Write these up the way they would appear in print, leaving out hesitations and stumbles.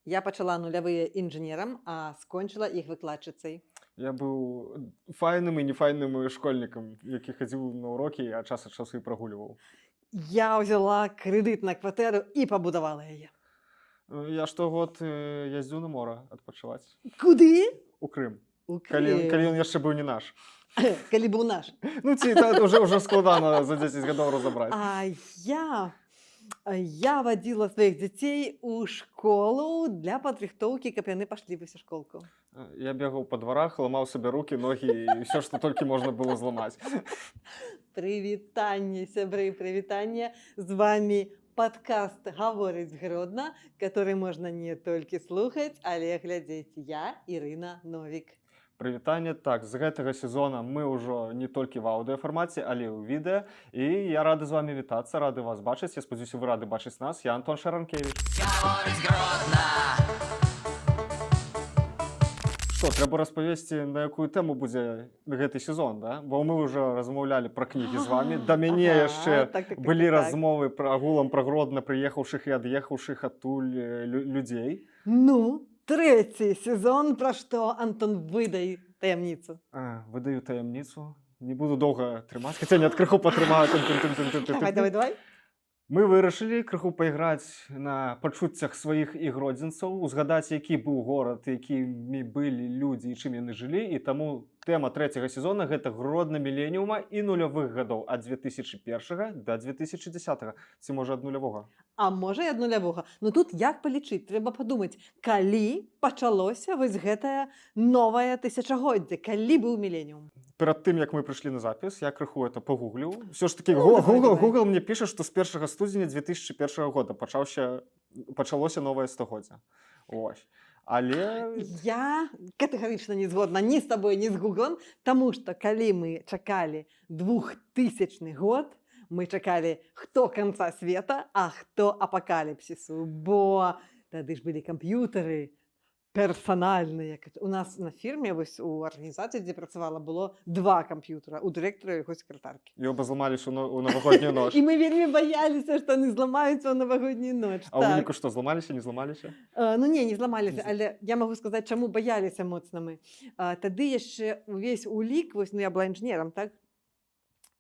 Я пачала нулявыя інжынерам, а скончыла іх выкладчыцай. Я быў файным і нефайным школьнікам, які хадзіў на урокі, а час ад часу і прагульваў. Я ўзяла крэдыт на кватэру і пабудавала яе. Я штогод ездзіў на мора адпачываць. Куды? У Крым. У Калі, Крым. калі ён яшчэ быў не наш. Калі быў наш. Ну ці та, уже складана за 10 гадоў разабраць. А я вадзіла сваіх дзяцей у школу для падрыхтоўкі, каб яны пашлі вось у школку. Я бегаў па дварах, ламаў сабе рукі, ногі і ўсё, што толькі можна было зламаць. Прывітанне, сябры, прывітанне. З вами падкаст «Гаворыць Гродна», который можна не толькі слухаць, але глядзець. Я Ірына Новік. Прывітанне. Так, з гэтага сезона мы ўжо не толькі в аўдыофармаце, але і ў відэа. І я рады з вами вітацца, рады вас бачыць. Я спадзяюся, вы рады бачыць нас. Я Антон Шаранкевич. Гаворыць Гродна. Што, трэба распавесці, на якую тэму будзе гэты сезон, да? Бо мы ўжо размаўлялі пра кнігі з вами. Да мяне яшчэ былі размовы пра агулам пра Гродна прыехаўшых і ад'ехаўшых адтуль людзей. Ну, трэці сезон пра што, Антон, выдай таямніцу. А, выдаю таямніцу. Не буду доўга трымаць, хаця не, крыху патрымаю. Тын-тын-тын-тын-тын-тын. Давай, давай, давай. Мы вырашылі крыху пайграць на пачуццях сваіх і гродзенцаў, узгадаць, які быў горад, якімі былі людзі і чым яны жылі. І таму тэма трэцяга сезона — гэта Гродна міленіума і нулявых гадоў, ад 2001 до 2010, ці можа, ад нулявога. А можа, і ад нулявога. Ну, тут як палічыць, трэба падумаць, калі пачалося вось гэтае новае тысячагоддзе, калі быў міленіум. Перад тым, як мы прыйшлі на запіс, я крыху это пагугліў. Все ж таки Ну, давай, Google, давай. Google мне піша, што з 1 студзеня 2001 года пачалося новае стагоддзя. Ось. Але Я катэгарычна не згодна ні з табой, ні з Гуглам, таму што калі мы чакалі 2000 год, мы чакалі хто канца света, а хто апакаліпсісу, бо тады ж былі камп'ютары персанальныя. У нас на фірме, вось у арганізацыі, дзе працавала, было два камп'ютара: у дырэктара і яго сакратаркі. І оба зламаліся ў навагоднюю ноч. І мы вельмі баяліся, што яны зламаюцца ў навагоднюю ноч. А ў Так. выніку што, зламаліся, не зламаліся? Ну не, не зламаліся, але я магу сказаць, чаму баяліся моцна мы. Тады яшчэ увесь улік, вось, ну, я была інжынерам, так?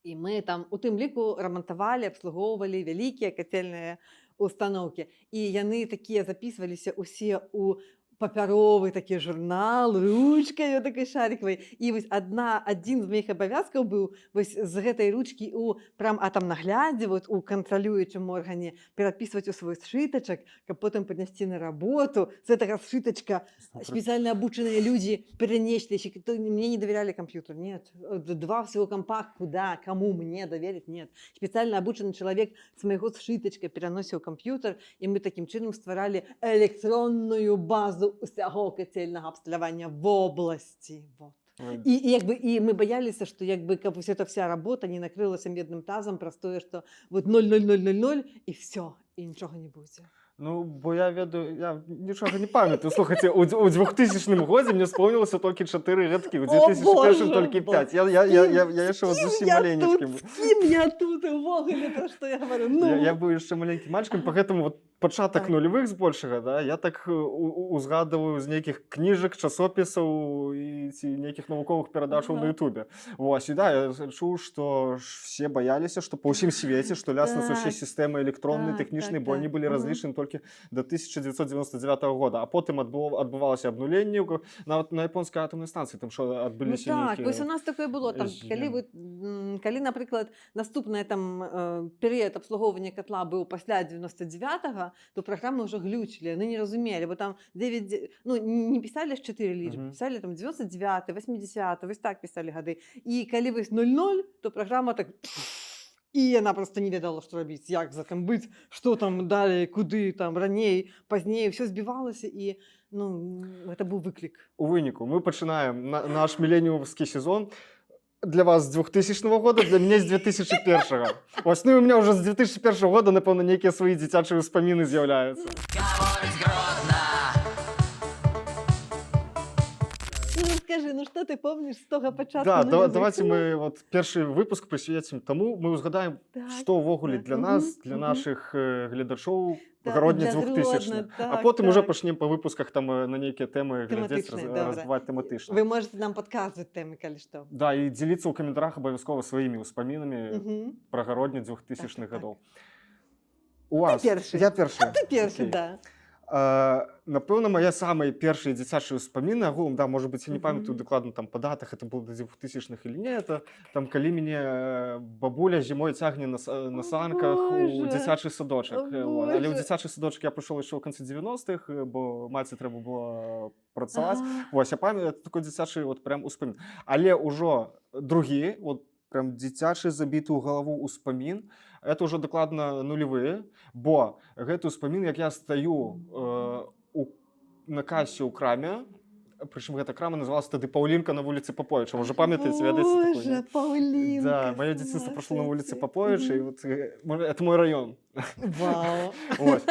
І мы там у тым ліку рамантавалі, абслугоўвалі вялікія кацельныя установкі. І яны такія записываліся усе ў папяровы такі журнал ручкай такой шарикавай. І вось адзін з маіх абавязкаў быў вось з гэтай ручкі у прям а там наглядзе, вот у кантралюючым органе, перапісваць у свой сшытачак, каб потым паднясці на работу. З гэтага сшытачка специально обученные люди перенесли. Мне не доверяли компьютер, нет. Два всего компа, куда, кому мне доверить, нет. Специально обученный человек с моего сшытачка переносил компьютер, и мы таким чынам стваралі электронную базу усяго кацельнага абсталявання в области. Вот. Ой. І як бы, і мы баяліся, што як бы, каб вось эта вся работа не накрылася медным тазом праз тое, што вот 0,0000 і все, і нічога не будзе. Ну, бо я ведаю, я нічога не памятаю. Слухайце, у 2000 годзе мне споўнілася толькі 4 гадкі, у О, 2001 Боже, толькі бо 5. Я яшчэ вот З кім зусім я маленечкі тут, быў. з кім я тут увогуле, пра што я гавару? Ну, Я быў яшчэ маленькім мальчыкам, поэтому вот пачатак нулявых збольшага, да, я так узгадываю з нейкіх кніжак, часопісаў і ці нейкіх навуковых перадачаў на Ютубе. Вось, і да, я чуў, што ж все баяліся, што па ўсім свеце, што ляснуць усе сістэмы электронныя, тэхнічныя, бо они былі разлічаны толькі до 1999 года, а потым адбывалася абнуленне, нават на японскай атамнай станцыі там що Ну адбыліся так, нейкія вось у нас такое было там, калі змены. вы, калі, напрыклад, наступны там перыяд абслугоўвання катла быў пасля 99, то праграмы ўжо глючылі, яны не разумелі, бо там 9, ну, не пісалі ж 4 лічбы, пісалі там 99, 80, вось так пісалі гады. І калі вось 00, то праграма так, і яна просто не ведала, што рабіць, як за тым быць, што там далей, куды там раней, пазней, ўсё збівалася, і, ну, гэта быў выклік. У выніку мы пачынаем наш міленіумскі сезон для вас з 2000 года, для мяне з 2001. Вось, ну і у меня уже з 2001 года, напэўна, нейкія свае дзіцячыя ўспаміны з'яўляюцца. Гаворыць Гродна. Ну, расскажи, ну что ты помнишь з того пачатку Да, нулявых? давайте мы вот першы выпуск прысвяцім таму, мы ўзгадаем, што ўвогуле для нас, для нашых гледачоў так, Гародня для 2000-х. Гродна, А так, потым уже так. пачнем па выпусках там на нейкія тэмы глядзець, Тэматычныя, добра. развіваць тэматычна. Вы можете нам падказваць тэмы, калі што. Да, і дзеліцца ў каментарах абавязкова сваімі ўспамінамі пра Гародню 2000-х гадоў. У вас. Першы. Я першы. Ты першы, Окей. да. Напэўна, мае самыя першыя дзіцячыя ўспаміны агулам, да, может быть, я не памятаю дакладна там па датах, это было до 2000-х или не, это там калі мяне бабуля зімой цягне на О, санках у Боже. дзіцячы садочак. О, Вот. Але ў Боже. дзіцячы садочак я прыйшоў яшчэ ў канцы 90-х, бо маці трэба было працаваць. Ага. Вось, я памятаю, это такой дзіцячы вот прям успамін. Але ўжо другі, вот прям дзіцячы забіты ў галаву ўспамін, это ўжо дакладна нулевыя, бо гэты ўспамін, як я стаю на касе ў краме, прычым гэта крама называлась тады «Паўлінка» на вуліцы Паповіча. Можа, памятаеце, ведаеце такую, Боже, не? Паўлінка, Да, маё дзяцінства прошло на вуліцы сумасшедшая. Паповіча, і вот, это мой раён. Вау. Вось.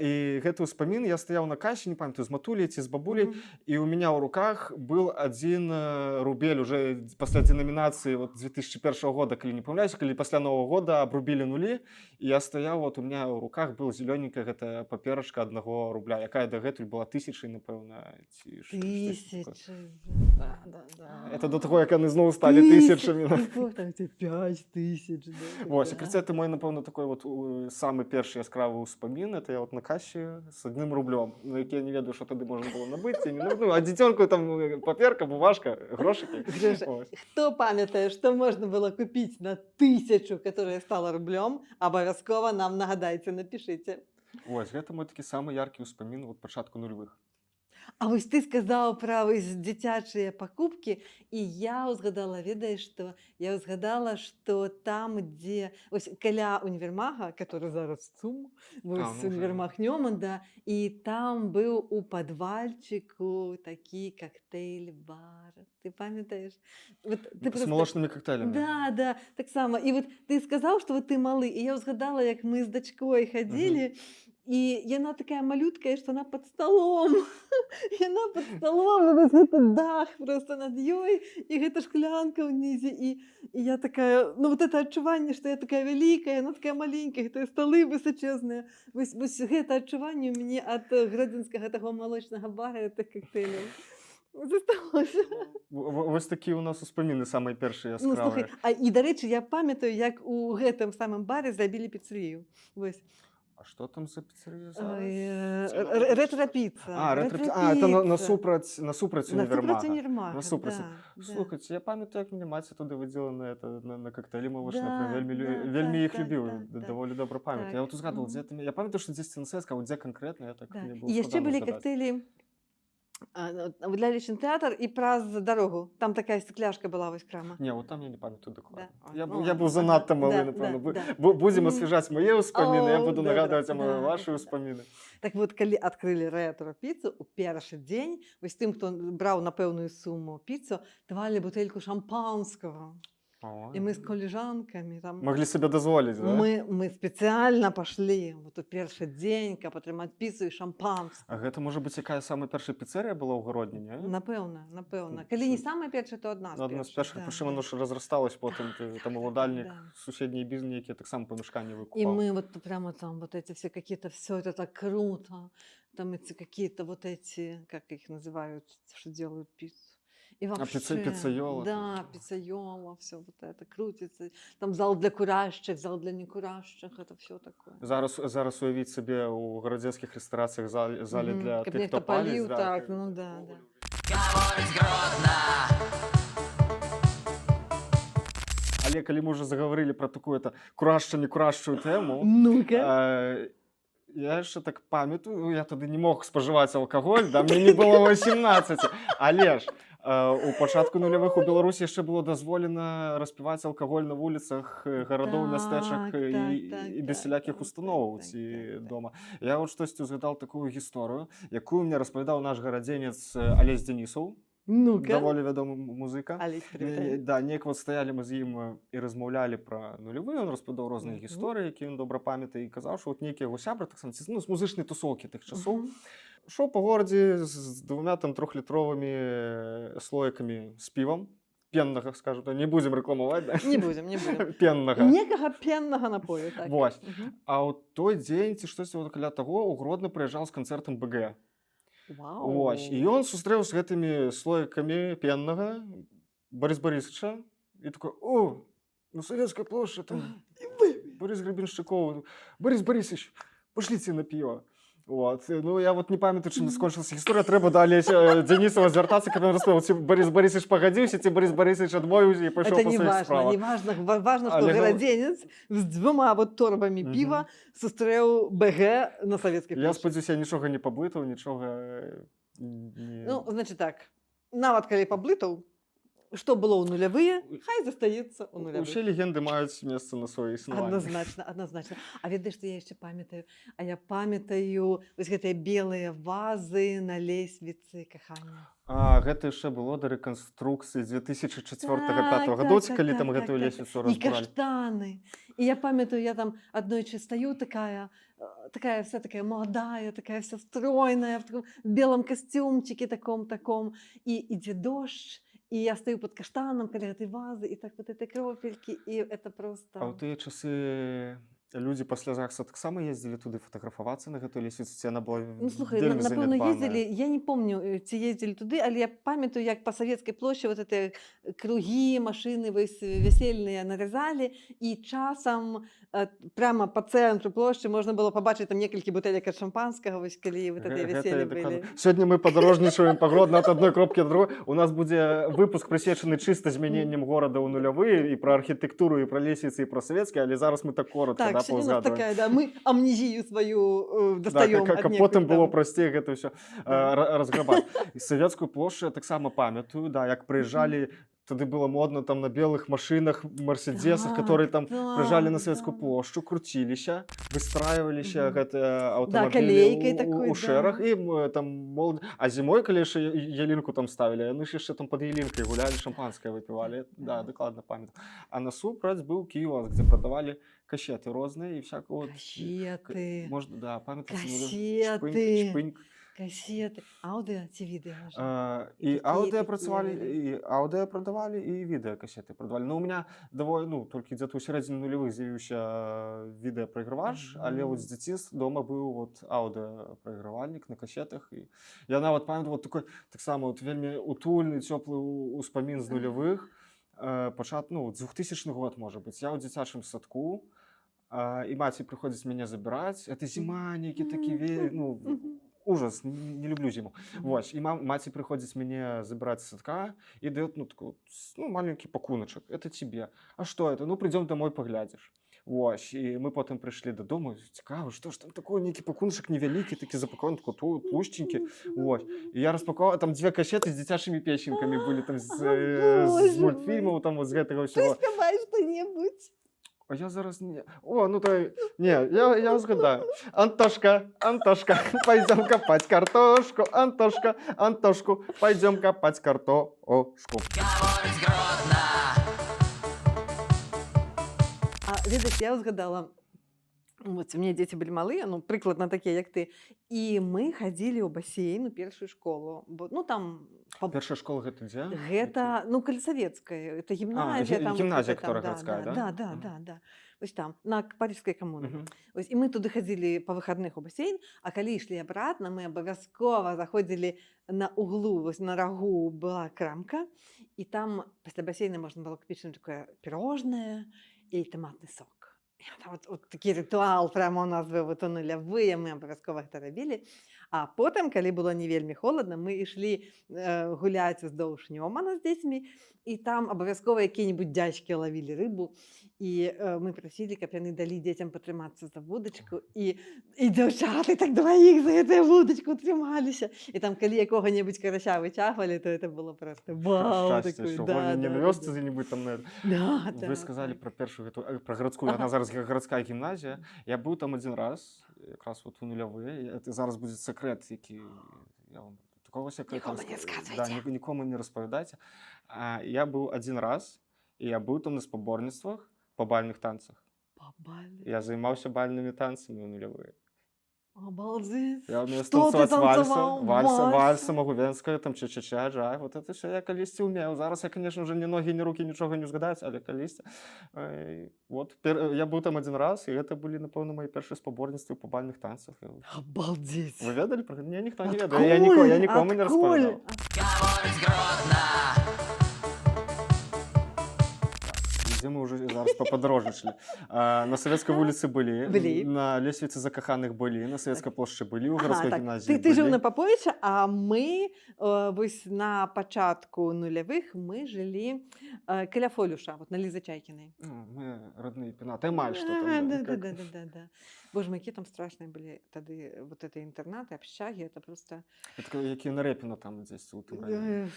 І гэты ўспамін, я стаяў на касе, не памятаю, з матуляй ці з бабуляй, і у меня ў руках был 1 рубель уже пасля денамінацыі вот 2001 года, калі не памыляюся, калі пасля Нового года обрубили нулі, і я стаяў, вот у меня ў руках был зелёненькая гэтая паперачка 1 рубля, якая дагэтуль была тысячай, напэўна, ці штосьці такое. Тысяча. Да. Это до таго, як яны зноў сталі тысячамі. Тысяч. Там тебе 5000. Да, Вось, і да. карацей, это мой, напэўна, такой вот самы першы яскравы ўспамін, это я вот на касе с 1 рублём, на які я не ведаю, што тады можна было набыць, я не, ну, а дзіцёнку там паперка, бумажка, грошыкі. Гриша, Вось. хто памятае, што можна было купіць на тысячу, которая стала рублём, абавязкова нам нагадайце, напішыце. Вось, гэта мой такі самы яркі ўспамін вот пачатку нулявых. А вось ты сказаў пра вось дзіцячыя пакупкі, і я ўзгадала, ведаеш што, я ўзгадала, што там, дзе вось каля універмага, который зараз ЦУМ, вось А, ну, уже. універмаг Нёман, да, і там быў у падвальчыку такі коктейль-бар. Ты памятаеш? Вот ты З просто малочнымі кактэйлямі. Да, таксама. І вот ты сказаў, што вот ты малы, і я ўзгадала, як мы з дачкой хадзілі, і яна такая малюткая, што она под столом. Яна под столом, і вось гэты дах просто над ёй, і гэта шклянка ўнізе, і я такая, ну вот это адчуванне, што я такая вялікая, яна такая маленькая, гэтыя сталы высачэзныя. Вось гэта адчуванне ў мяне ад гродзенскага таго малочнага бара і тых кактэйляў засталося. Вось такія ў нас успаміны самыя першыя Ну, слухай, яскравыя. а і дарэчы, я памятаю, як у гэтым самым баре зрабілі піцэрыю. Вось. А што там за піцэрыя зараз? Ой, Це новая Рэтра-піца. А, ретро. А, это Рэтра-піца. насупраць Насупраць універмага. універмага, Насупраць. да. Слухайце, я памятаю, як мяне маці туды вадзіла на это на кактэйлі малочныя, Да, прям вельмі вельмі іх любіў, даволі добра памятаю. Я вот узгадывал, дзе там, я памятаю, што дзесьці на Савецкага, а дзе канкрэтна, я так мне было І яшчэ складана былі згадаць. кактэйлі, ну, лялечны тэатр і праз дарогу. Там такая стекляшка была, вось крама. Не, вот там я не памятаю дакладна. Да? А, Я, ну бу- я ладно. быў занадта малы, напэўна. Будзем асвяжаць мае ўспаміны, я О, буду добра, нагадваць вам вашы ўспаміны. Так вот, калі адкрылі рэтра-піцу, у першы дзень, вось тым, хто браў на пэўную суму піцу, давалі бутэльку шампанского. І мы з калежанкамі там Маглі сабе дазволіць, да? Мы спецыяльна пашлі вот у першы дзень, каб атрымаць піцу і шампанское. А гэта можа быць, якая самая першая піцэрыя была ў Гародні, не? Напэўна. Калі не Що- самая першая, то адна з Ну, адна з першых, першых, да, прычым да. оно ж разрасталось потым, там уладальнік суседнія бізнес, якія таксама памяшканні И выкупаў. мы вот прямо там вот эти все какие-то, все это так круто, там эти какие-то вот эти, как их называют, что делают пиццу. И А вообще, пиццайола да, там. Пиццайола, все вот это крутится. Там зал для курящих, зал для некурящих, это все такое. Зараз уявіць сабе ў гарадзенскіх рэстарацыях залі для Каб тых, нехта хто паліць, паліў, да, так, ну да. Гаворыць Гродна. Але калі мы ўжо загаварылі пра такую это курашча не курашчую тэму, Ну-ка. Я яшчэ так памятаю, ну, я тады не мог спажываць алкаголь, да, мне не было 18, але ж у пачатку нулявых у Беларусі яшчэ было дазволена распіваць алкаголь на вуліцах гарадоў, мястэчак і без сялякіх установаў ці дома. Я вот штосьці узгадаў такую гісторыю, якую мне распавядаў наш гарадзенец Алесь Дзенісаў, Ну-ка. даволі вядомы музыка. Алесь, прывітанне. Да, неяк вот стаялі мы з ім і размаўлялі пра нулявы, ён распавядаў розныя гісторыі, якія ён добра памятае, і казаў, што вот нейкія яго сябры таксама ці, ну, з музычнай тусоўкі тых часоў, шоў па горадзе з двумя там трохлітровымі слоікамі з півам. пеннага, скажем так, не будзем рэкламаваць, да? Не будзем, не будзем. Пеннага. Некага пеннага напою, так. Вось. Мгм. А ў той дзень ці штосьці вот каля таго у Гродно прыязджаў з канцэртам БГ. Вау. Вось. І ён сустрэў з гэтымі слоікамі пеннага Борис Борисовича і такой: «О, ну, Советская площадь, там Борис Гребенщиков, Борис Борисович, пошлите на пиво». Вот. Ну, я вот не памятаю, чым скончылася гісторыя, трэба да Алеся Дзянісава звяртацца, каб ён распавёў, ці Борис Борисович пагадзіўся, ці Борис Борисович адмовіўся і пайшоў Это па не сваіх важно, справах. не важно. Важно, что Але гарадзенец з двума вот торбамі піва сустрэў БГ на Савецкай Я плошчы. спадзяюся, я нічога не паблытаў, нічога не. Ну, значит так, нават калі паблытаў, што было ў нулявыя, хай застаецца ў нулявых. Усе легенды маюць месца на сваё існаванне. Адназначна, адназначна. А ведаеш, што я яшчэ памятаю? А я памятаю вось гэтыя белыя вазы на лесвіцы кахання. А, гэта яшчэ было да рэканструкцыі 2004-2005 гадоў, ці калі там гэтую лесвіцу І разбуралі. каштаны. І я памятаю, я там аднойчы стаю такая, такая вся такая молодая, такая вся стройная, в таком белом костюмчике таком таком. І ідзе дождж, і я стою под каштаном каля гэтай вазы, і так вот этой кропельки, і это просто. А ў тыя часы людзі пасля ЗАГСа таксама ездзілі туды фатаграфавацца на гэтую лесвіцу, ці яна была Ну, слухай, вельмі напэўна, занядбаная? ездзілі, я не помню, ці ездзілі туды, але я памятаю, як па Савецкай плошчы вот эти кругі, машыны вось вясельныя наразалі, і часам прямо по цэнтру плошчы можна было пабачыць там некалькі бутэлек ад шампанскага, вось калі вот гэтыя Гэта вяселлі я дакладна. былі. Сёння мы падарожнічаем па Гродно ад адной кропкі да другой. У нас будзе выпуск, прысвечаны чыста змяненнем горада ў нулявыя, і пра архітэктуру, і пра лесвіцы, і пра савецкі, але зараз мы так коротко, Так, да, сёння у нас паўзгадваем. такая, да, мы амнезію сваю Да, дастаём каб аднекуль потым было там. прасцей гэта ўсё Да. разграбаць. І Савецкую плошчу я таксама памятаю, да, як прыязджалі, тады было модна там на белых машынах, мерседесах, которые там прыязджалі на Савецкую плошчу, круціліся, выстраиваліся Мгм. гэтыя Да, аўтамабілі калейкай такой, у да. шэраг і там молад. А зімой, калі яшчэ ялінку там ставілі, яны ж яшчэ там пад ялінкай гулялі, шампанскае выпівалі. Да, дакладна памятаю. А насупраць быў кіоск, дзе прадавалі кашеты розныя і всякую вот, Кашеты. можна, да, памятаце, ну, Касеты. чпыньк, чпыньк. Касеты. Аўдыо ці відэа можа? І Такія, аўдыо такія працавалі, былі. і аўдыо прадавалі, і відэакасеты прадавалі. Ну, у меня даволі, ну, толькі где-то ў сярэдзіне нулявых з'явіўся відэапрайгравач, але вот з дзяцінства дома быў вот аўдыопрайгравальнік на касетах, і я нават памятаю вот такой таксама вот вельмі утульны, цёплы ўспамін з нулявых, ну, 2000 год, можа быць, я ў дзіцячым садку, і маці прыходзіць мяне забіраць, это зіма, нейкі такі ну, ужас, не люблю зіму. Вось, і маці прыходзіць мяне забіраць з садка і дает, ну, такой, ну, маленькі пакуначак: «Это тебе». «А что это?» «Ну, придем домой, паглядзіш». Вось, і мы потым прыйшлі дадому, цікава, што ж там такое, нейкі пакуначак невялікі, такі запакаваны, такой тлушченькі. Вось. І я распакаваў, там дзве касеты з дзіцячымі песенкамі былі там О, з боже мой. мультфільмаў, там вот з гэтага ўсяго. Спявай што-небудзь. А я зараз не. О, ну то. Не, я згадаю. Антошка, Антошка, пойдем копать картошку. Антошка, Антошку, пойдем копать картошку. Гаворыць Гродна. А ведаеш, я згадала, вот у мяне дзеці былі малыя, ну, прыкладна такія, як ты. І мы хадзілі ў басейн у першую школу. Бо, ну, там Першая школа гэта дзе? Гэта, ну, каля Савецкай, это гімназія. Там, вот гімназія, гэта там, которая гарадская, да? Да, да, Мгм. да. Вось там, на Парижской коммуны. Вось, і мы туды хадзілі па выхадных у басейн, а калі ішлі обратно, мы абавязкова заходзілі на углу, вось на рагу была крамка, і там пасля басейна можна было купіць что-нибудь такое, пирожное или томатный сок. І там вот такі рытуал прямо у нас быў вот у нулявыя, мы абавязкова гэта рабілі. А потым, калі было не вельмі холадна, мы ішлі гуляць уздоўж Нёмана з дзецьмі, і там абавязкова якія-небудзь дзядзькі лавілі рыбу, і мы прасілі, каб яны далі дзецям патрымацца за вудачку, і дзяўчаты так дваіх за гэтую вудачку трымаліся. І там, калі якога-небудзь карася выцягвалі, то это было просто вау! Шчасце, Такое, што да, не да, на да, вёсцы да. дзе-нибудь там на Да, Вы да, сказалі так. пра першую гэту, пра гарадскую, яна зараз гарадская гімназія. Я быў там адзін раз, якраз вот у нулявыя. Это зараз будзе сакрэт, які я вам такого секрету Нікому не да, расказвайце. нікому не распавядайце. Я быў адзін раз, і я быў там на спаборніцтвах па бальных танцах. Па бальных? Я займаўся бальнымі танцамі ў нулявыя. Обалдеть. Я умею Что ты станцевать вальса, танцевал? вальса, Вальса? Вальса могу, венская, там, ча-ча-ча, джайв. Вот это все я калісьці умею. Зараз я, конечно, уже ні ноги, ні руки, нічога не згадаць, але калісьці. Вот, я быў там один раз, і гэта былі, напэўна, мае першыя спаборніцтвы па бальных танцах. Обалдеть. Вы ведалі пра гэта? Не, ніхто не ведае. Я нікому не Адкуль? распавядаў. Гаворыць Гродна. Дзе мы уже зараз пападарожнічалі? На Савецкай вуліцы былі, Былі. на лесвіцы закаханых былі, на Савецкай плошчы былі, у Ага, гарадской так. гімназіі Ты жыў былі. на Паповіча, а мы вось на пачатку нулявых мы жылі каля Фолюша, вот на Лізы Чайкінай. Ну, мы родные пенаты, амаль што А, там, да, да, да, как- да. Боже мой, какие там страшные были тады вот это интернаты, общаги, это просто. Это які на Рэпіна там дзесь у тым раёне.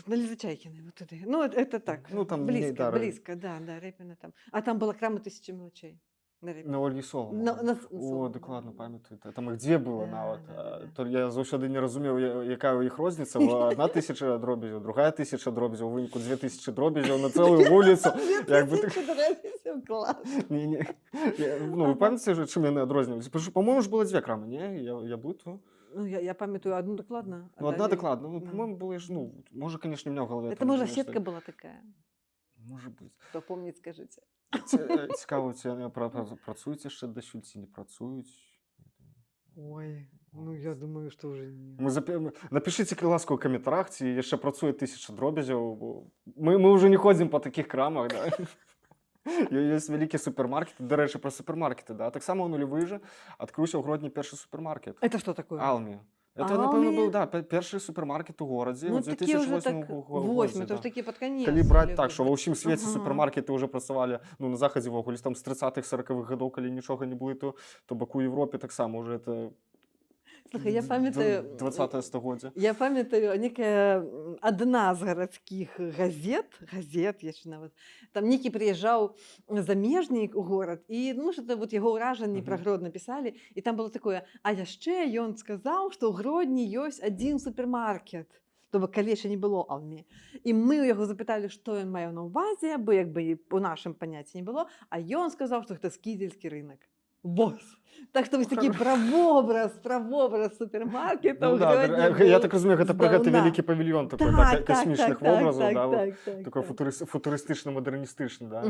На Лизы Чайкиной, вот туды. Ну, это так, Ну, там не, близко, да, близко, да, Репина там. А там была крама «Тысячи мелочей». На Репина. На Ольгі Соломовай. На О, Соломовай, дакладна да. памятаю. Там іх дзве было Да, нават. да, да, да. То я заўсёды не разумеў, якая ў іх розніца. Бо одна тысяча дробязяў, другая тысяча дробязяў, у выніку 2000 дробязяў на цэлую вуліцу. Як бы 2000 дробязяў, клас. Не, не. Ну, вы памятаеце, чым яны адрозніваліся? Потому что, по-моему, ж было дзве крамы, не? Я блытаю. Ну, я памятаю одну дакладна. А Ну, одна далей- дакладна. Ну, Ну. по-моему, было ж, ну, можа, конечно, у меня в голове Это, там, может, конечно, сетка была такая. Может быть. Кто помнит, скажите. Цікава, ці яны працуюць яшчэ дасюль, ці не працуюць. Ой, ну я думаю, что уже не. Напишите, калі ласка, у каментарах, ці яшчэ працуе «Тысяча дробязяў», бо мы ўжо не ходзім па такіх крамах, да. Ёсць вялікія супермаркеты. Дарэчы, пра супермаркеты, да. Таксама ў нулявыя жа адкрыўся ў Гродні першы супермаркет. Это что такое? Алмі. Это, напэўна, Алмі? быў, да, першы супермаркет у горадзе Ну, ў такие уже 2008 так, годзе. восьмы, это Да. уже такие под конец. Калі браць так, нулявых. што ва ўсім свеце супермаркеты ўжо працавалі, ну, на захадзе ўвогуле, там з 30-х, 40-х гадоў, калі нічога не было, то бок у Еўропе таксама уже это Слухай, я памятаю, 20 стагоддзя. Я памятаю, некая адна з гарадскіх газет яшчэ нават, там нейкі прыязджаў замежнік у горад і, ну, что-то вот яго ўражанні пра Гродна пісалі, і там было такое: а яшчэ ён сказаў, што ў Гродні ёсць адзін супермаркет. То бок калі яшчэ не было Алмі. І мы ў яго запыталі, што ён мае на ўвазе, бо як бы у нашым паняцці не было, а ён сказаў, што гэта скідзельскі рынок. Вось. Так што вось такі правобраз супермаркета Ну, ў да, Гродні я быў так разумею, гэта пра гэты здаўна. вялікі павільён такой, да, касмічных вобразаў, да, вот, такой футурыстычна-мадэрністычны, да.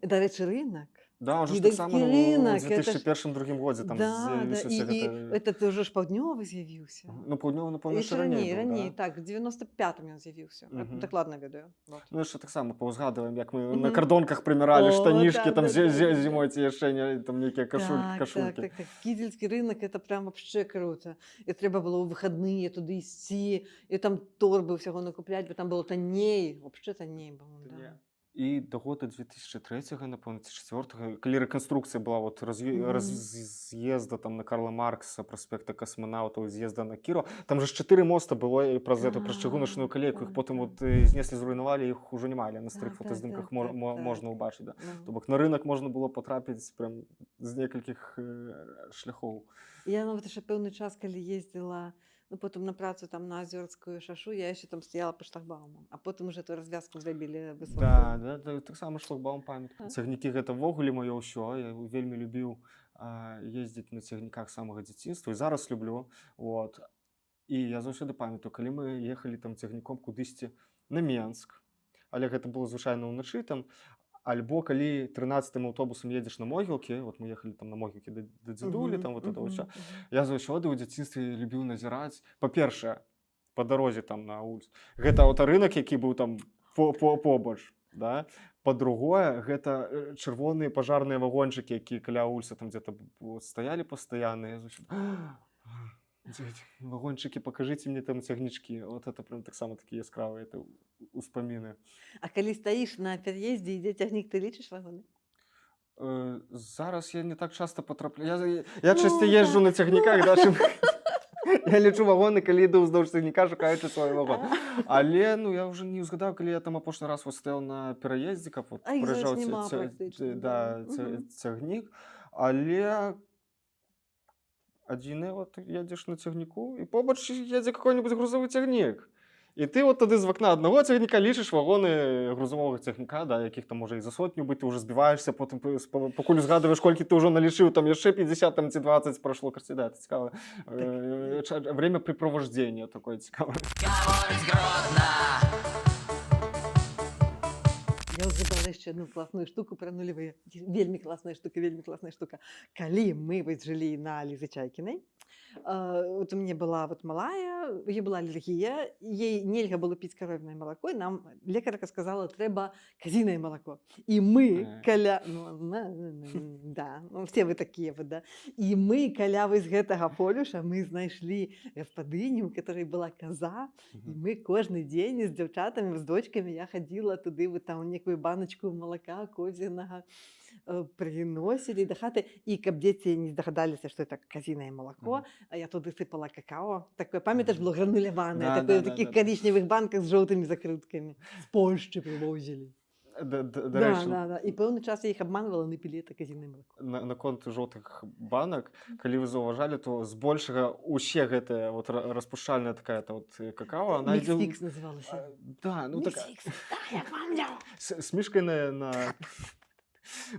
Дарэчы, рынок. Да, уже ж Кідальскі таксама, ну, у рынок, это ж 2001-2002 годзе там Да, да, з'явіўся і гэта. этот уже ж паўднёвы з'явіўся. Ну, паўднёвы, напэўна, Яшчэ яшчэ раней раней, быў, раней, да. так, в 95-м ён з'явіўся. Я дакладна ведаю. Вот. Ну, яшчэ таксама паўзгадваем, як мы на кардонках прыміралі О, штанішкі, да, там да, да. зімой ці яшчэ не, там нейкія Так, кашулькі. так. Кідзельскі рынок — это прям вообще круто. І трэба было ў выхадныя туды ісці, і там торбы ўсяго накупляць, бо там было танней, вообще танней было, да. І до года 2003, напэўна, ці 4, калі рэканструкцыя была вот раз'езда там на Карла Маркса, праспекта Касманаўтаў, з'езда на Кірова, там же ж чатыры моста было і праз эту, праз чыгуначную калейку, іх потым вот знеслі, зруйнавалі, іх ужо няма, але на старых фотаздымках можна ўбачыць, да. То бок на рынок можна было патрапіць прям з некалькіх шляхоў. Я нават яшчэ пэўны час, калі ездзіла, ну, потым на працу там на Азёрскую шашу, я яшчэ там стаяла па шлагбаумам, а потым уже эту развязку зрабілі высокую. Да, таксама шлагбаум памятаю. Цягнікі — гэта ўвогуле маё ўсё. Я вельмі любіў ездзіць на цягніках з самага дзяцінства і зараз люблю. Вот. І я заўсёды памятаю, калі мы ехалі там цягніком кудысьці на Менск, але гэта было звычайна ўначы там, альбо калі 13 аўтобусам едзеш на Могілкі, вот мы ехалі там на Могілкі да дзедулі, там вот это вот всё. Я заўсёды ў дзяцінстве любіў назіраць, па-першае, па дарозе там на Ульс. Гэта аўтарынак, які быў там побач, да? Па-другое, гэта чырвоныя пажарныя вагончыкі, якія каля Ульса там где-то вот стаялі пастаянна. Я заўсёды: «Дзе эти вагончыкі, покажите мне там цягнічкі». Вот это прям таксама такія яскравыя это успаміны. А калі стаіш на пераездзе, ідзе цягнік, ты лічыш вагоны? Зараз я не так часто патрапляю. Я Ну, часцей езджу на цягніках, да, чым я лічу вагоны, калі іду ўздоўж цягніка, шукаючы свой вагон. Але, ну, я ўжо не ўзгадаў, калі я там апошні раз вот стаяў на пераездзе, каб вот А іх зараз прыязджаў няма практычна, да, да. Цягнік. Але адзінае, вот едзеш на цягніку, і побач едзе какой-нибудь грузавы цягнік. І ты вот тады з вакна аднаго цягніка лічыш вагоны грузавога цягніка, да, якіх там можа і за сотню быць, ты ўжо збіваешся, потым пакуль узгадваеш, колькі ты ўжо налічыў, там яшчэ 50 там, ці 20 прайшло. Карацей, да, это цікава. Времяпрепровождение такое цікавае. Гаворыць Гродна. Я згадала яшчэ одну класную штуку пра нулявыя. Вельмі класная штука, вельмі класная штука. Калі мы вось жылі на Лізы Чайкінай, вот у мяне была вот малая, у яе была алергія, ей нельга было піць каровінае малако, і нам лекарка сказала, трэба казінае малако. І мы каля, ну, да, ну, все вы такія вот, да. І мы каля вось гэтага полюша мы знайшлі гаспадыню, у которой была каза, і мы кожны дзень з дзяўчатамі, з дочкамі я хадзіла туды, вот там некую баночку малака козінага прыносілі да хаты, і каб дзеці не здагадаліся, што это казінае малако, а я туды сыпала какао. Такое, памятаеш, было грануляванае, Да, такое, да, в такіх карычневых банках з жоўтымі закруткамі. З Польшчы прывозілі. Да, Да, дарэчы, да. І пэўны час я іх абманвала, не пілі это казінае малако. Наконт жоўтых банак, калі вы заўважалі, то збольшага усе гэтыя вот распушчальная такая это вот какао, она ідзе Мікс-фікс называлася. А, да, ну так Мікс-фікс, да, я помню. з мішкай на.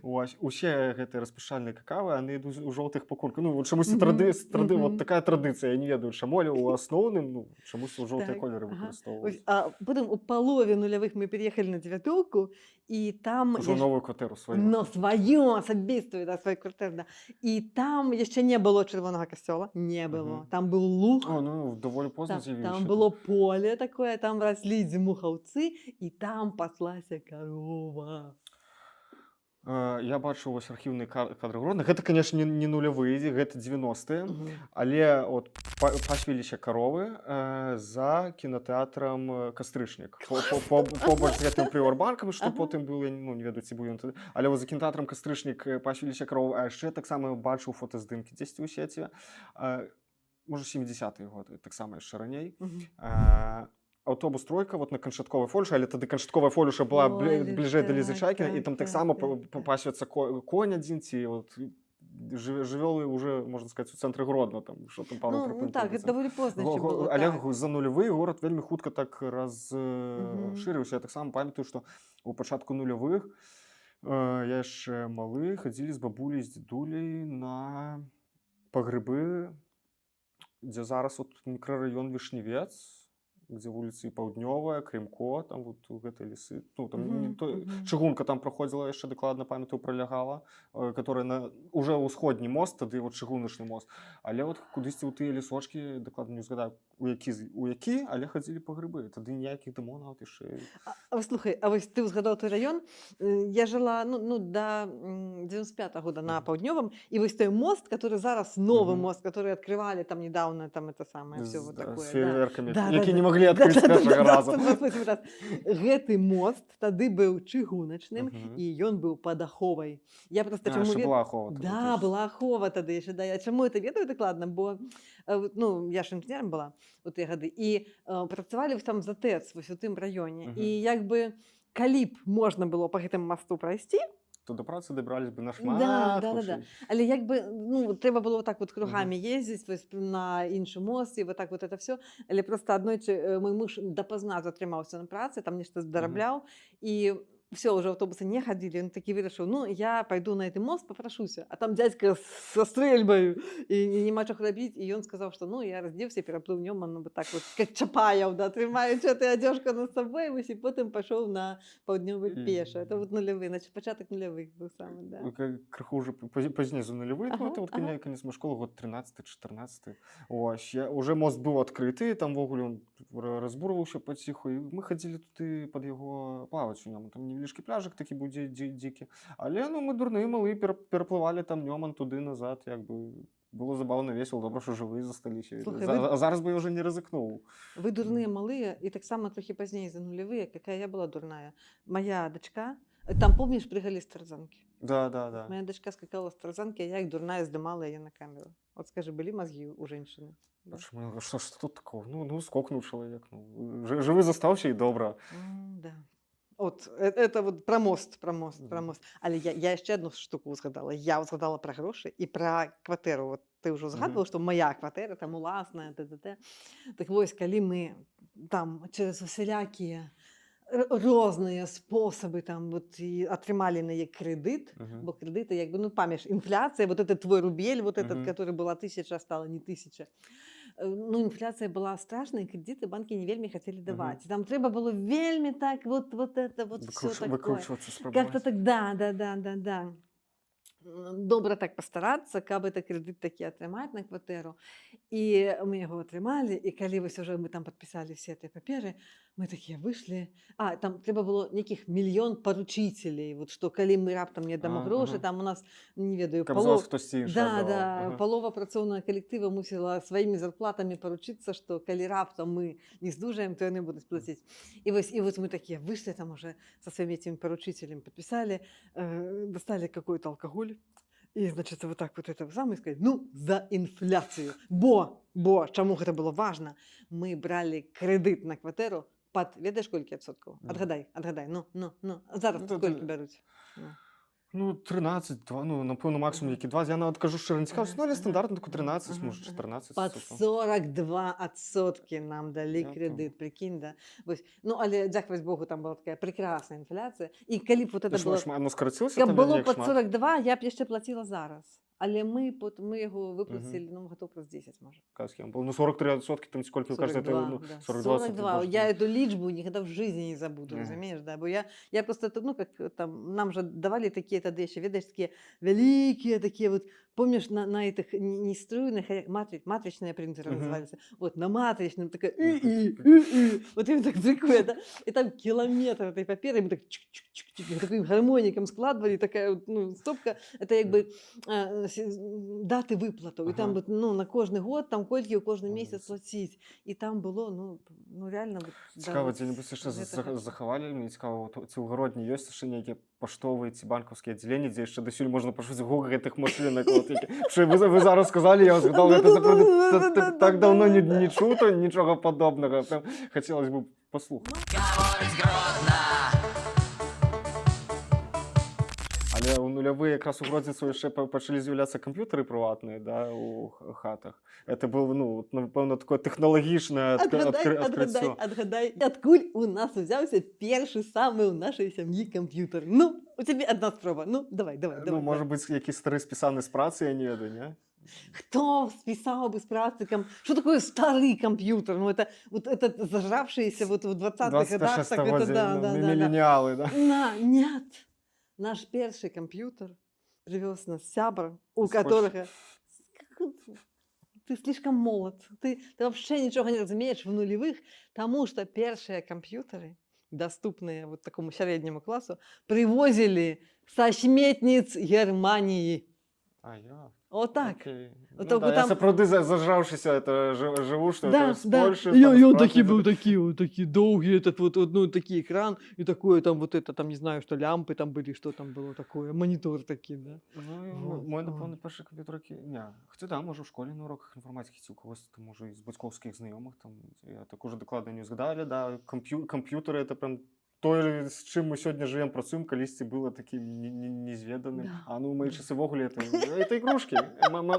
Вось, усе гэтыя распушчальныя какавы, яны ідуць у жоўтых пакунках. Ну, вот чамусьці вот такая традыцыя, я не ведаю чаму, але ў асноўным, ну, чамусь у жоўтыя колеры выкарыстоўваюць. Ось, а потым у палове нулявых мы пераехалі на Дзевятоўку, і там Ужо новую кватэру сваю. Но сваю асабістую, да, сваю кватэру, да. І там яшчэ не было чырвонага касцёла, не было. Там быў луг. О, ну, даволі позна з'явіўся. Там было поле такое, там раслі дзьмухаўцы, і там паслася карова. Я бачыў вось архіўныя кадры Гродна. Гэта, конечно, не нулявыя, гэта 90-е. Але от пасвіліся каровы за кінатэатрам «Кастрычнік». Побач з гэтым прыорбанкам, што потым быў, я ну, не ведаю, ці быў ён тады. Але вот за кінатэатрам «Кастрычнік» пасвіліся каровы, а яшчэ таксама бачыў фотаздымкі дзесьці ў сеці. Можа, 70-е годы, таксама яшчэ раней. Аўтобус «Тройка» вот на Канчатковай фольшы, але тады Канчатковая фолюша была Полюш, бліжэй да Лізы Чайкіна, і там таксама пасвяцца конь адзін ці вот жывёлы уже, можна сказаць, у цэнтры Гродно, там що там пару Ну, так, гэта даволі позна яшчэ было, Але так. за нулявы горад вельмі хутка так расшырыўся. Я таксама памятаю, што у пачатку нулявых я яшчэ малы, хадзілі з бабулей, з дзедуляй на па грыбы, дзе зараз вот мікрараён Вішневец, где вуліцы Паўднёвая, Крымко, там вот у гэтай лесы, ну, там не то, чыгунка там праходзіла, яшчэ дакладна памятаю, пролягала, которая на уже ўсходні мост, тады вот чыгуначны мост. Але вот кудысьці ў тыя лесочкі, дакладна не згадаю, у які, але хадзілі па грыбы. Тады ніякіх дамоў нават яшчэ. А слухай, а вось ты ўзгадаў той раён, я жыла ну, до 95-го года на Паўднёвым, і вось той мост, который зараз новы мост, который открывали там недавно, там это самое, всё вот Да, такое. з Да. фейерверкамі, які не маглі адкрыць з першага разу. 128 раз. Гэты мост тады быў чыгуначным, і ён быў пад аховай. Я просто А, чаму яшчэ была ахова тады, Да, то есть. была ахова тады яшчэ, да. Я чаму это ведаю дакладна, бо вот, ну, я ж інжынерам была у тыя гады, і працавалі там за ТЭЦ вось у тым раёне. І як бы калі б можна было па гэтым масту прайсці, то да працы дабрались бы нашмат Да. хутчэй. Але як бы, ну, трэба было вот так вот кругамі ездзіць вось на іншы мост і вот так вот это все. Але просто аднойчы мой муж дапазна затрымаўся на працы, там нешта дарабляў, і все, уже аўтобусы не хадзілі, ён такі вырашыў: «Ну, я пойду на гэты мост, попрашуся». А там дядька са стрэльбаю, і няма чаго рабіць, і ён сказаў, што, ну, я раздзеўся, пераплыў Нёман, ну, вот так вот, как Чапаев, да, трымаючы этой адзежку над сабой, вось, і потым пашоў на Паўднёвы пеша. Это вот нулявы, значит, пачатак нулявых быў самы, да. Ну, крыху уже пазней за нулявы, ну, это вот канец моей школы, год 13-14. Ось, уже мост быў адкрыты, там увогуле он разбурваўся паціху, і мы хадзілі туды пад яго плаваць у нём. Там невялічкі пляжык такі быў дзікі. Але, ну, мы дурныя малыя пераплывалі там Нёман туды назад, як бы было забаўна, весело, добра, што жывыя засталіся. Слухай, А зараз бы я уже не рызыкнуў. Вы дурныя малыя, і таксама трохі пазней за нулявыя, какая я была дурная. Моя дачка, там, помніш, прыгали з тарзанкі? Да. Моя дачка скакала з тарзанкі, а я, як дурная, здымала яе на камеру. Вот скажи, былі мозги у женщины? Да. Чаму? Што ж тут такого? Ну, скокнуў чалавек. Ну, жывы застаўся, і добра. Да. От, это вот про мост, про мост, про мост. Але я яшчэ одну штуку узгадала. Я узгадала про грошы і про кватэру. Вот ты ўжо згадваў, што моя кватэра там уласная, т.д. Так вось, калі мы там через усялякія розныя спосабы там вот і атрымалі на яе крэдыт, бо крэдыты, як бы, ну, памяш, інфляцыя, вот этот твой рубель, вот этот, который была тысяча, стала не тысяча. Ну, інфляцыя была страшная, крэдыты банкі не вельмі хацелі даваць. Там трэба было вельмі так вот это вот всё такое. Выкручвацца, Как-то спрабаваць. так, да. Добра так пастарацца, каб это крэдыт такі атрымаць на кватэру. І мы яго атрымалі, і калі вось уже мы там падпісалі все эти паперы, мы такія выйшлі. А, там трэба было нейкіх мільён поручителей, вот што калі мы раптам не дамо грошы, там у нас, не ведаю, Каб за вас хтосьці іншы Да, аддаваў. да, палова працоўнага калектыва мусіла сваімі зарплатамі паручыцца, што калі раптам мы не здужаем, то яны будуць плаціць. І вось мы такія выйшлі там уже со своими этими поручителями, подписали, достали какой-то алкоголь и, значит, вот так вот это самое сказать, ну, за инфляцию. Бо, чаму гэта было важно, мы бралі крэдыт на кватэру пад, ведаеш, колькі адсоткаў? Мгм. Адгадай, адгадай, ну, зараз Ну, то колькі бяруць? Ну. Ну, 13, 2, ну, напэўна, максимум які 20. Я нават кажу, шчыра, не цікавіўся, ну, але стандартна таку 13, можа, 14 Пад адсоткаў. 42 адсоткі нам далі Я крэдыт, прикинь, да. Вось. Ну, але, дзякаваць Богу, там была такая прекрасная інфляцыя. І калі б вот это Ну, было. шмат, ну, скарацілася Каб там было неяк пад шмат? 42, я б яшчэ плаціла зараз. Але мы яго выплацілі, ну, гадоў праз 10, можа. Какая схема была? Ну, 43% там сколько, вы кажаце, это, 42, ну, да. 42, 42. боже Я мой. эту лічбу никогда в жизни не забуду, разумееш, да? Бо я просто, ну, как там, нам же давали такие тады яшчэ, ведаеш, такія вялікія, такие вот, помнишь, на этих не струйных, а матричные принтеры назывались. Вот, на матричном такая, и, вот им так друкуе, да? И там километр этой паперы, мы так чик-чик-чик-чик, таким гармоником складывали, такая вот, ну, стопка, это як бы даты выплатаў. І там вот, ну, на кожны год, там колькі ў кожны месяц плаціць. І там было, ну реально, вот, да, Цікава, вот дзе-небудзь яшчэ гэтага. захавалі, мне цікава, вот, ці ў Гародні ёсць яшчэ нейкія паштовыя ці банкаўскія аддзяленні, дзе яшчэ дасюль можна пачуць гук гэтых машынак. Вот, які. Што вы зараз сказалі, я згадаў, гэта сапраўды так даўно не чута нічога падобнага. Прям хацелось бы паслухаць. Гаворыць Гродна. Але ў нулявыя якраз у Гродзенцаў яшчэ пачалі з'яўляцца камп'ютары прыватныя, да, у хатах. Это было, ну, вот, напэўна, такое тэхналагічнае Адгадай, адгадай, адкрыццё. адгадай, адкуль у нас узяўся першы самы ў нашай сям'і камп'ютар? Ну, у цябе адна спроба. Ну, давай, давай, Ну, давай. можа Давай. быць, які стары спісаны з працы, я не ведаю, не? Кто списал бы с працы Что такое старый компьютер? Ну, это вот этот зажравшийся вот в 20-х 21 годах. Так это, стагоддзе, да, ну, да. міленіалы, да? На, нет. Наш першы компьютер привез нас сябра, у З Польшчы. которого. Ты слишком молод. Ты вообще ничего не разумееш в нулевых, тому что першыя компьютеры, доступные вот такому среднему классу, привозили со сметниц Германии. А я. Вот так. Окей. Вот Ну, только да, я там- сапраўды зажраўшыся это жыву, что Да, это з да. Польшчы, И, там, и з он працы такие где-то. был, такие, вот такие долгие, этот вот, ну, такие экран, и такое там вот это, там, не знаю, что лямпы там были, что там было такое, монитор такие, да. Ну, і Вот, мой, вот. напэўна, першы камп'ютар, які. Не, хаця да, можа, ў школе на уроках інфарматыкі ці ў когось там, можа, з бацькоўскіх знаёмых, там, я так уже дакладна не згадалі, да, камп'ютары это прям тое, з чым мы сёння жывем, працуем, калісьці было такім незведаным. Да. А ну, у мои часы ўвогуле это игрушки,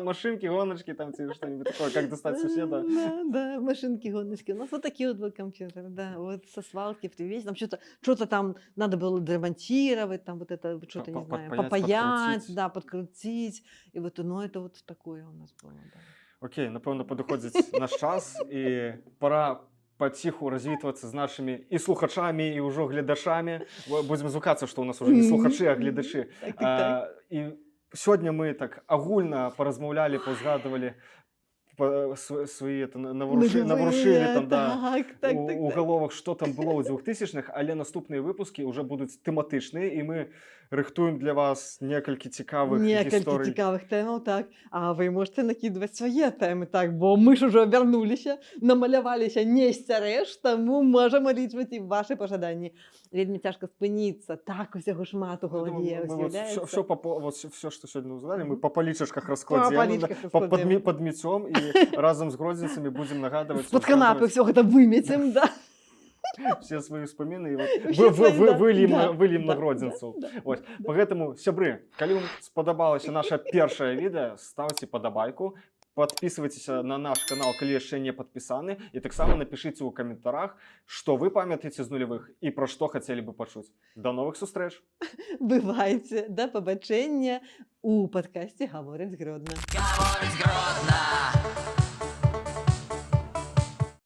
машинки, гоночки, там, ці что-нибудь такое, как достать соседа. Да, машинки, гоночки. У нас вот такие вот был компьютер, да, вот со свалки привезли, там что-то там надо было демонтировать, там вот это, что-то, не знаю, подпаять, попаять, подкрутить. Да, подкрутить. И вот, ну, это вот такое у нас было, да. Окей, напэўна, падыходзіць наш час і пора паціху развітвацца з нашымі і слухачамі, і ўжо гледачамі. Будзем звыкацца, што ў нас уже не слухачы, а гледачы. Так. І сёння мы так агульна паразмаўлялі, пазгадвалі свае это, наварушылі там, да, Так, у галовах, што там было ў 2000-х, але наступныя выпускі ўжо будуць тэматычныя, і мы рыхтуем для вас некалькі цікавых Некалькі гісторый. цікавых тэмаў, так. А вы можете накідваць свае тэмы, так, бо мы ж ужо вярнуліся, намаляваліся не сцярэш, таму можам улічваць і вашы пажаданні. Вельмі цяжка спыніцца, так усяго шмат у Я думаю, галаве мы вот з'яўляецца. вот все, что сегодня узнали, мы Мгм. по палічачках Па раскладзем, палічках да, раскладзем. падмецём і разам з гродзенцамі будзем нагадваць, З-пад канапы узгадваць ўсё гэта вымецем, да. все свои ўспаміны і вот Усе свае, да, выльем да, выльем на да, гродзенцаў. да. Вось. Поэтому, сябры, калі вам спадабалася наша першае відэа, ставце падабайку. Падпісвайцеся на наш канал, калі яшчэ не падпісаны, і таксама напішыце ў каментарах, што вы памятаеце з нулявых і пра што хацелі бы пачуць. Да новых сустрэч! Бывайце, да пабачэння у падкасці «Гаворыць Гродна». Гаворыць Гродна.